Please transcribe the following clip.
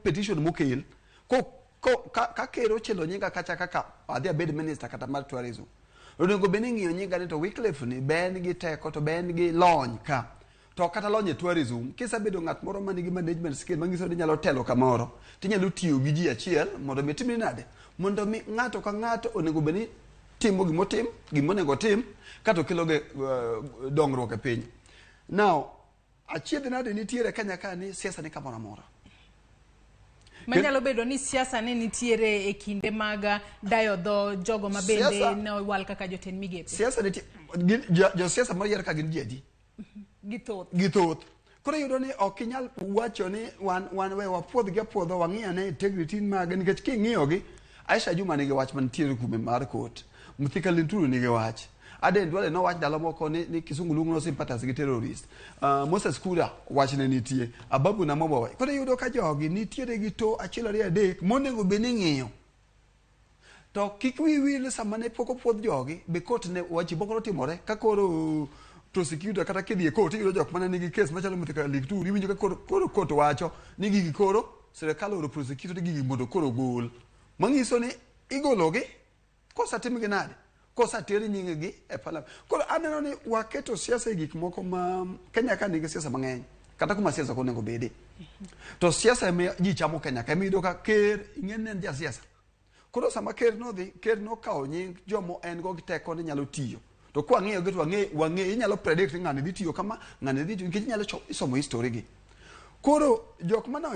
petition mokel ko, ko, ka ker ochielo nyinga kacha kaka adhi abed minister kata mar tourism, onego bed ni ing'iyo nyinga ni to Wycliffe ni be en gi teko to be en gi lony ka to kata lony e tourism. Kisebedo ng'at moro manigi management skill manyiso ni inyalo telo kamoro, tinyalo tiyo gi ji achiel mondo mi timni nade, mondo mi ng'ato ka ng'ato onego bed ni timo gimotim, gimonego otim kato kelo ge dongruok e piny. Now achiedh nade nitiere Kenya ka ni siasa ni kamoro amora. Manyalo bedo ni siasa ne nitiere e kinde mag dayo dho jogo ma bende ne owal kaka jotend migepe. Siasa nitie, josiasa moyier ka gin ji adi? Githoth. Githoth. Koro iyudo ni ok inyal wacho ni wan we wapuodhgi apuodha, wang'i ane integrity mage, nikech king'iyogi, Aisha Juma nigi wach mantiere kume mar court, Mithika Linturi nigi wach, Aden Duale nowach ndalo moko ni Kisungu luongo no sympathize gi terrorist, Moses Kuria wachne nitie, Ababu Namwamba. Koro iyudo ka jogi nitiere gi to achiel ariyo adek monego bed ni ing'iyo. To kik wiyi wil ni sama ne pok opuodh jogi, be court ne weche moko notimore ka koro prosecutor kata kidhi e court iyudo jok mane nigi case machalo Mithika Linturi, iwinjo ka koro court wacho ni gigi koro sirikal ooro prosecutor ni gigi mondo koro ogol. Manyiso ni igologi kosetimgi nade? Koseter nying gi e parliament. Koro aneno ni waketo siasa e gik moko ma Kenya ka nigi siasa mang'eny. Kata kuma siasa ok onego bede. To siasa ema ji chamo Kenya ka, ema iyudo ka ker ing'e ni en ja siasa. Koro sama ker nodhi, ker nokawo nying jomo en go gi teko ni nyalo tiyo. To kwang'iyo gi to wang'e inyalo predict ni ng'ani dhi tiyo kama, ng'ani dhi tiyo, nikech inyalo somo history gi. Koro jok mane